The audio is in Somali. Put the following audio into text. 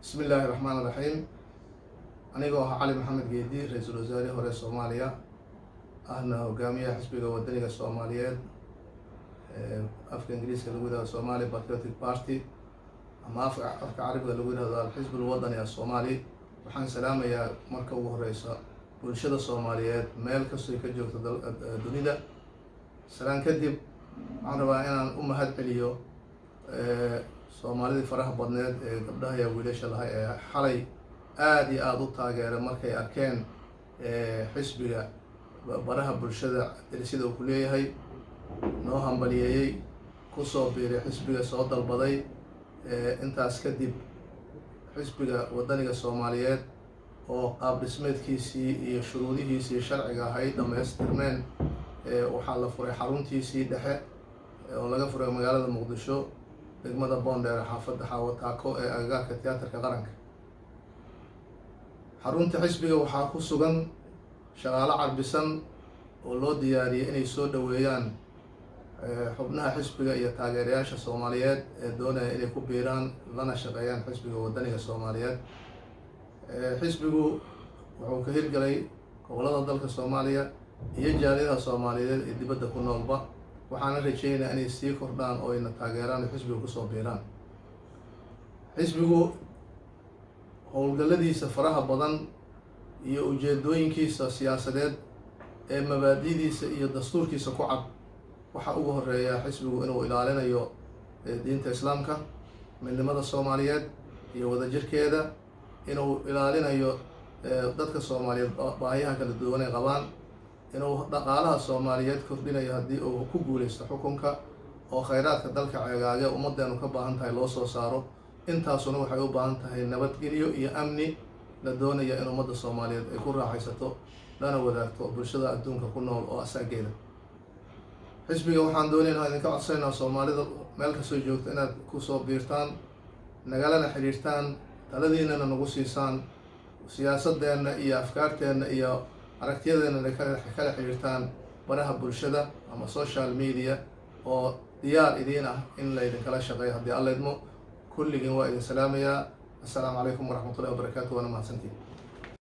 Bismi illaahi raxmaan raxiim. Anigoo ah Cali Maxamed Geedi, ra-iisul wasaarihii hore Soomaaliya, ahna hogaamiyaha Xisbiga Wadaniga Soomaaliyeed, afka Ingiriiska lagu yihahdo Somali Patriotic Party, ama afka Carabiga lagu yihahdo Alxisb Alwadani Asoomaali, waxaan salaamayaa marka ugu horeysa bulshada Soomaaliyeed meel kastoy ka joogto dunida. Salaan kadib, waxaan rabaa inaan u mahad celiyo Soomaalidii faraha badneed ee gabdhaha iyo wiilasha lahay ee xalay aada iyo aada u taageeray markay arkeen xisbiga baraha bulshada derisyada uu ku leeyahay, noo hambaliyeeyey, kusoo biiray xisbiga, soo dalbaday. Intaas kadib, Xisbiga Wadaniga Soomaaliyeed oo qaab dhismeedkiisii iyo shuruudihiisii sharciga ahayd dhamaystirmeen, waxaa la furay xaruntiisii dhexe oo laga furay magaalada Muqdisho, degmada Boondheer, xaafadda Xaawataako ee agagaarka Tiyaatarka Qaranka. Xarunta xisbiga waxaa ku sugan shaqaalo carbisan oo loo diyaariyey inay soo dhoweeyaan xubnaha xisbiga iyo taageerayaasha Soomaaliyeed ee doonaya inay ku biiraan lana shaqeeyaan Xisbiga Wadaniga Soomaaliyeed. Xisbigu wuxuu ka hirgelay gobolada dalka Soomaaliya iyo jaaliyadaha Soomaaliyeed ee dibadda ku noolba, waxaana rajeynayaa inay sii kordhaan oo ayna taageeraan oo xisbiga kusoo biiraan. Xisbigu howlgalladiisa faraha badan iyo ujeedooyinkiisa siyaasadeed ee mabaadidiisa iyo dastuurkiisa ku cad, waxaa ugu horeeya xisbigu inuu ilaalinayo diinta Islaamka, midnimada Soomaaliyeed iyo wadajirkeeda, inuu ilaalinayo dadka Soomaaliyeed baahiyaha kala duwan ay qabaan, inuu dhaqaalaha Soomaaliyeed kordhinayo haddii uu ku guuleysto xukunka, oo khayraadka dalka ceegaage ummaddeenu ka baahan tahay loo soo saaro. Intaasuna waxay u baahan tahay nabadgelyo iyo amni la doonaya in ummadda Soomaaliyeed ay ku raaxaysato, lana wadaagto bulshada adduunka ku nool oo asaageeda. Xisbiga waxaan doonaynaa, idinka codsaynaa, Soomaalida meel kastoo joogto inaad kusoo biirtaan, nagalana xiriirtaan, taladiinana nagu siisaan, siyaasadeenna iyo afkaarteenna iyo aragtiyadeennana kala xiriirtaan baraha bulshada ama social media, oo diyaar idiin ah in laydinkala shaqeeyo haddii Alla idmo. Kulligiin waa idin salaamayaa. Assalaamu calaykum waraxmatullahi wabarakaatu, waana mahadsantiin.